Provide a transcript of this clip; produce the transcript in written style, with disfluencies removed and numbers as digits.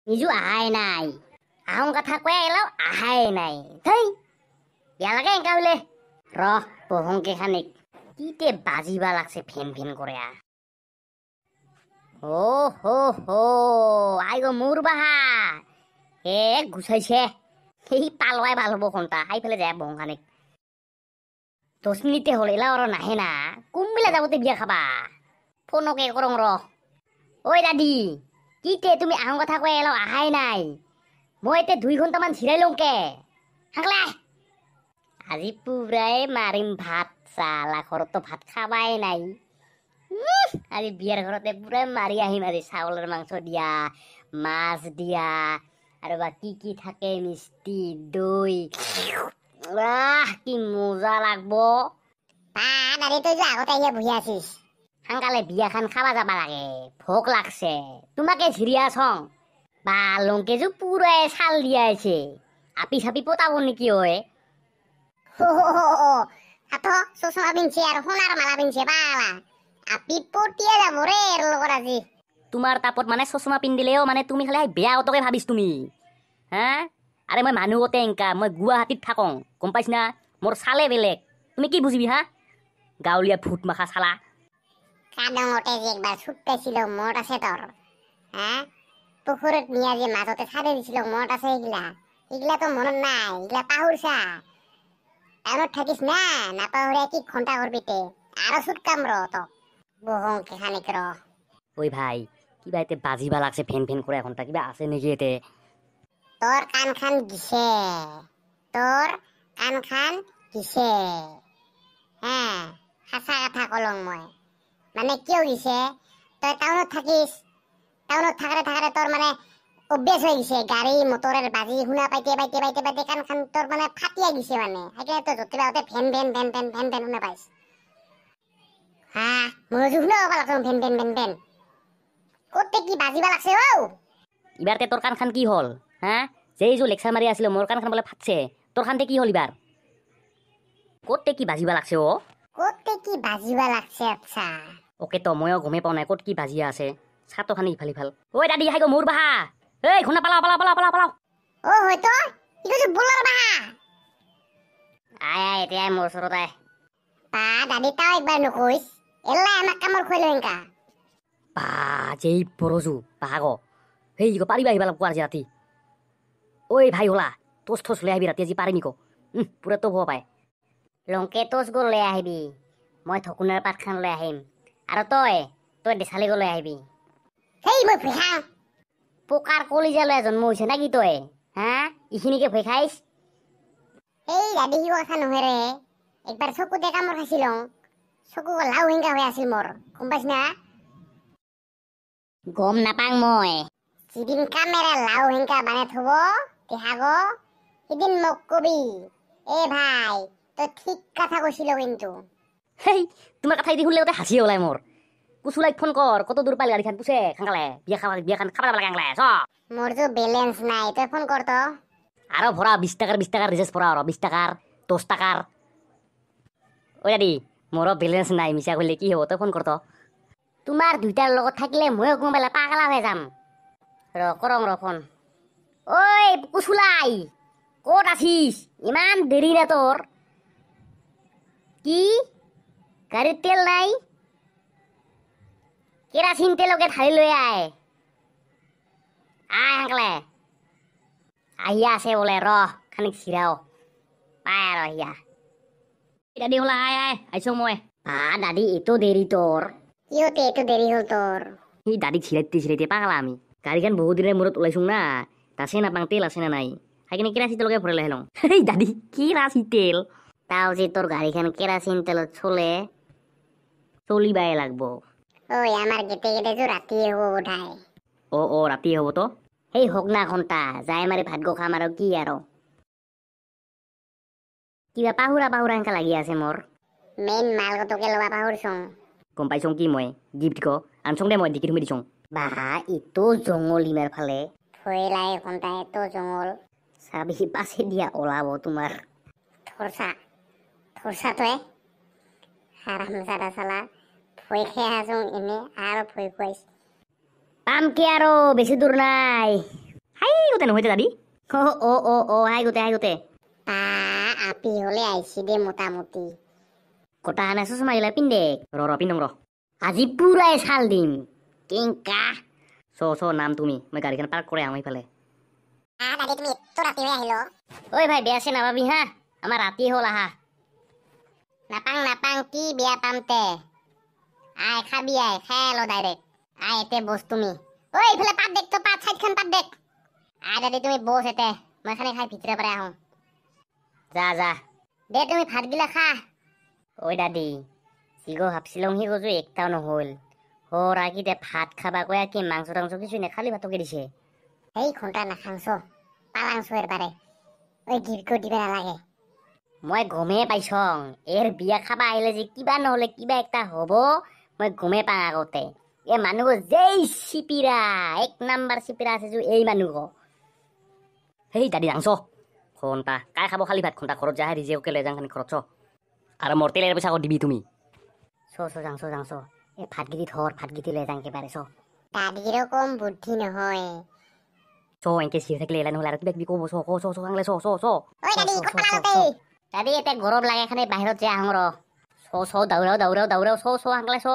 নিজো আহাই নাই, আহোঁ কথা কৈ এলাও আহাই নাই। ধেই, বেয়া লাগে এনকা হলে। ৰহ বহংকে খানিক, কিতে বাজিবা লাগছে ফেন ফেন কৰে। অ হো হো, I go মোৰ বাহা এ গুচাইছে। সেই পালোৱাই ভাল হ'ব ঘণ্টা সেইফালে যায় বহং খানিক। 10 মিনিটে হ'ল, এলাও আৰু নাহে না। কোনবিলা যাবতে বিয়া খাবা? ফোনকে কৰং ৰহ। ঐ দাদি, কিতে তুমি আহোঁ কথা কৈ এলাও আহাই নাই? মই এতিয়া 2 ঘণ্টামান জিৰাই লওঁকে। হাংলা আজি পুৰাই মাৰিম ভাত। চালা ঘৰততো ভাত খাবাই নাই। আজি বিয়াৰ ঘৰতে পুৰাই মাৰি আহিম আজি। চাউলৰ মাংস দিয়া, মাছ দিয়া, আৰু বা কি কি থাকে, মিষ্টি দৈ। আহ কি মজা লাগব। দাদি তই যে আগতে আহিয়ে বহি আছিস। সোনকালে বিয়াখান খাবা যাবা লাগে, ভোক লাগছে। তোমাকে ঝিৰিয়া চং বা লংকেজো পুৰাই চাল দিয়া আছে। আপি চাপি পতাব নেকি ঐ? চশমা পিন্ধছে আৰু সোণাৰ মালা পিন্ধছে, বালা আপি পটিয়ে যাব ৰে এৰ লগত আজি। তোমাৰ তাপত মানে চশমা পিন্ধিলেও মানে তুমি খালি বেয়া অতকে ভাবিছ তুমি হা? আৰে মই মানুহতে এংকা, মই গুৱাহাটীত থাকোঁ, গম পাইছ না? মোৰ চালে বেলেগ, তুমি কি বুজিবি হা? গাঁৱলীয়া ভূত মাখা চালা। কাদঙতে যে একবাৰ চুট পাইছিলো মনত আছে তোৰ? হা, পুখুৰীত নিয়া যে মাজতে চাৰি দিছিলো মনত আছে? এইগিলা এইগিলাতো মনত নাই, এইগিলা পাহৰিছা। টাউনত থাকিস না, নাপাহৰে কি ঘণ্টা কৰবি তে? আৰু চুট কাম ৰ তক বহং কেখানিক ৰ। ঐ ভাই, কিবা এতে বাজিবা লাগছে ফেন ফেন কৰে ঘণ্টা, কিবা আছে নেকি এতে? তোৰ কাণ খান গিছে, তোৰ কাণ খান গিছে। হা, সঁচা কথা কলং মই। মানে কিয় গিছে, তই টাউনত থাকিস, টাউনত থাকতে থাকতে তোৰ মানে অভ্যাস হৈ গৈছে গাড়ী মটৰৰ বাজি শুনা পাইতে পাইতে পাইতে পাইতে কাণ খান তোৰ মানে ফাটিয়া গৈছে মানে। সেইকাৰণে তই য'তে পাওঁতে ফেন ফেন ফেন ফেন ফেন ফেন শুনা পাইছ। হা, মনোযোগ শুনা পাব লাগছ ফেন ফেন ফেন ফেন। ক'তে কি বাজিবা লাগছে ঔ? ইবাৰতে তোৰ কাণখান কি হ'ল হা? যেই যোৰ লেকচাৰ মাৰি আছিলো মোৰ কাণখান বোলে ফাটছে, তোৰ খানতে কি হ'ল ইবাৰ? ক'তে কি বাজিবা লাগছে অ? ক'তে কি বাজিবা লাগছে? আচ্ছা অ'কে, তো ময়ো গমেই পোৱা নাই ক'ত কি বাজিয়া আছে। ছাতখানি ইফাল ইফাল। ঐ দাদি, আহি গো মোৰ বাহা। এই খুনা পালাও পালাও পালাও পালাও পালাও। অ হয়তো ই কৈছে বলাৰ বাহা। আয় আয় এতিয়া মোৰ ওচৰত আয়। বা দাদি তাও একবাৰ নকৈছ, এলাই আমাক কামৰ খুৱাই লৈ এনকা। বা যেই বৰজু বাহা গ, সেই গ পাৰিবা আহিবা কোৱাৰ আজি ৰাতি। ঐ ভাই হলা তোচ থোচ লৈ আহিবি ৰাতি আজি পাৰিমি ক। পুৰা তো ভব পায়। লংকে তোচ গো লৈ আহিবি, মই ঠকুনাৰ পাতখান লৈ আহিম, আৰু তই তই দেচালি গো লৈ আহিবি। সেই মই ভয় খাওঁ। পোকাৰ কলিজা লৈ জন্ম হৈছে নেকি তই হা? এইখিনিকে ভয় খাইছ? এই দাদি সি কথা নহয় ৰে, একবাৰ চকুতে কামোৰ খাইছিলো, চকু লাও হিংকা হৈ আছিল মোৰ, গম পাইছ না? গম নাপাং মই। যিদিন কামেৰে লাও হিংকা বানাই থব দেহাগ, সিদিন মোক কবি। এ ভাই তই ঠিক কথা কৈছিল কিন্তু। হেই তোমাৰ কথা এদি শুনলে গোটেই হাসি ওলাই মোৰ। কুচুলাইক ফোন কৰ, কত দূৰ পালি গাড়ীখন পুছে খাংকালে, বিয়া খাবা বিয়াখান খাবা যাব লাগে আংলে চ। মোৰ যো বেলেঞ্চ নাই, তই ফোন কৰ তো। আৰু ভৰা 20 টাকাৰ 20 টাকাৰ ৰিচাৰ্জ ভৰা, আৰু 20 টাকাৰ 10 টাকাৰ। ঐ দাদি মোৰো বেলেঞ্চ নাই, মিছা কৰিলে কি হ'ব? তই ফোন কৰ তো। তোমাৰ দুইটাৰ লগত থাকিলে ময়ো কোনোবালে পাগলা হৈ যাম। ৰ কৰং ৰ ফোন। ঐ কুচুলাই ক'ত আছিস? ইমান দেৰি না তোৰ? কি গাড়ীত তেল নাই? কেৰাচিন তেলকে ঢালি লৈ আয়। আয় আংকলে আহিয়া আছে বোলে, ৰ খানিক চিৰাও পায় আৰু আহিয়া। দাদি হলা আয় আয় আহিছো মই। বা দাদি এইটো দেৰি তোৰ? কিয়তে এইটো দেৰি হ'ল তোৰ? সি দাদিক চিৰাইতে চিৰাইতে পাগলা আমি। গাড়ীখন বহুত দিনৰ মূৰত ওলাইছো না, তাছে নাপাং তেল আছে না নাই, সেইকাৰণে কেৰাচিন তেলকে ভৰাই লৈ আহিলং। হেই দাদি কেৰাচিন তেল? তাও যে তোৰ গাড়ীখন কেৰাচিন তেলত চলে, চলিবাই লাগব। ঐ আমাৰ গেটে গেটে যো ৰাতিয়ে হ'ব বোধহয়। অ অ ৰাতিয়ে হ'ব তো। সেই হওক না ঘণ্টা যাই মাৰি ভাত গো খাম আৰু কি আৰু। কিবা পাহুৰা পাহুৰা এনকা লাগি আছে মোৰ। মেইন মাল কতকে ল'বা পাহুৰচোন। গম পাইছোং কি মই গিফ্ট ক আনচোং দে, মই ডিকি তুমি দিছোং। বা ইটো জঙল ইমাৰ ফালে ভয় লাগে ঘণ্টা, এতো জঙল। চাবি পাছে দিয়া ওলাব তোমাৰ। থৰচা থৰচা তই হাৰামজাদা চালা, ভয় খাই আছোং এনে আৰু ভয় খুৱাইছ। পাম কি আৰু বেছি দূৰ নাই। গোটে নহয় দাদি। অ অ অ অ আই গোটে আই গোটে। বা আপি হলে আহিছি দে মোটামুটি। গোটা আনা চশমা গিলা পিন্ধে। ৰ ৰ পিন্ধং ৰ। আজি পুৰাই চাল দিম কেংকা। চ চ নাম তুমি, মই গাড়ীখন পাৰ্ক কৰি আহোঁ এইফালে। দাদি তুমি এত ৰাতি হৈ আহিল। ঐ ভাই বেয়া চেয়া নাপাবি হা, আমাৰ ৰাতি হ'ল আহা। নাপাং নাপাং কি বেয়া পাম তে, আই খাবি আই খাই ল ডাইৰেক্ট। আই এতে বস তুমি। ঐ এইফালে পাত দেখ তো, পাত চাইডখন পাত দেখ। আই দাদি তুমি বস এতে, মই খানি খাই ভিতৰে পৰা আহোঁ। যা যা দে তুমি ভাতগিলা খা। ঐ দাদি যিগো ভাবছিলং সি গজো একটাও নহ'ল। হৰা কি দে ভাত খাবা কয়া কি মাংস টাংস কিছু নে, খালি ভাতকে দিছে। এই ঘণ্টা নাখাংছ পালাংছ এবাৰে, ঐ গিফ্ট দিব নালাগে। মই গমেই পাইছং এৰ বিয়া খাবা আহিলে যে কিবা নহ'লে কিবা একটা হ'ব, মই গমেই পাওঁ আগতে। এই মানুহ যেই চিপিৰা, এক নাম্বাৰ চিপিৰা আছে যো এই মানুহ। সেই দাদি যাংছ ঘণ্টা কাই খাব খালি ভাত, ঘণ্টা ঘৰত যাহে ৰিজেককে লৈ যাং খানি ঘৰত চ। আৰু মোৰ তেলেৰ পইচা দিবি তুমি। চ চ যাং চ যাং চ, এই ভাতগিটি ধৰ, ভাতগিটি লৈ যাং একেবাৰে চ। দাদিৰো কম বুদ্ধি নহয়। চ এনেকে চিৰি থাকিলে এলাই নহ'লে আৰু কিবা কিবি ক'ব। চ ক চ চ আংলে চ চ চ। ঐ দাদি ক'ত পালাং তই? দাদি এতিয়া গৰম লাগে খানি বাহিৰত যাই আহোঁ ৰ। চ চ দাউৰাও দাউৰাও দাউৰাও চ চ আংলে চ।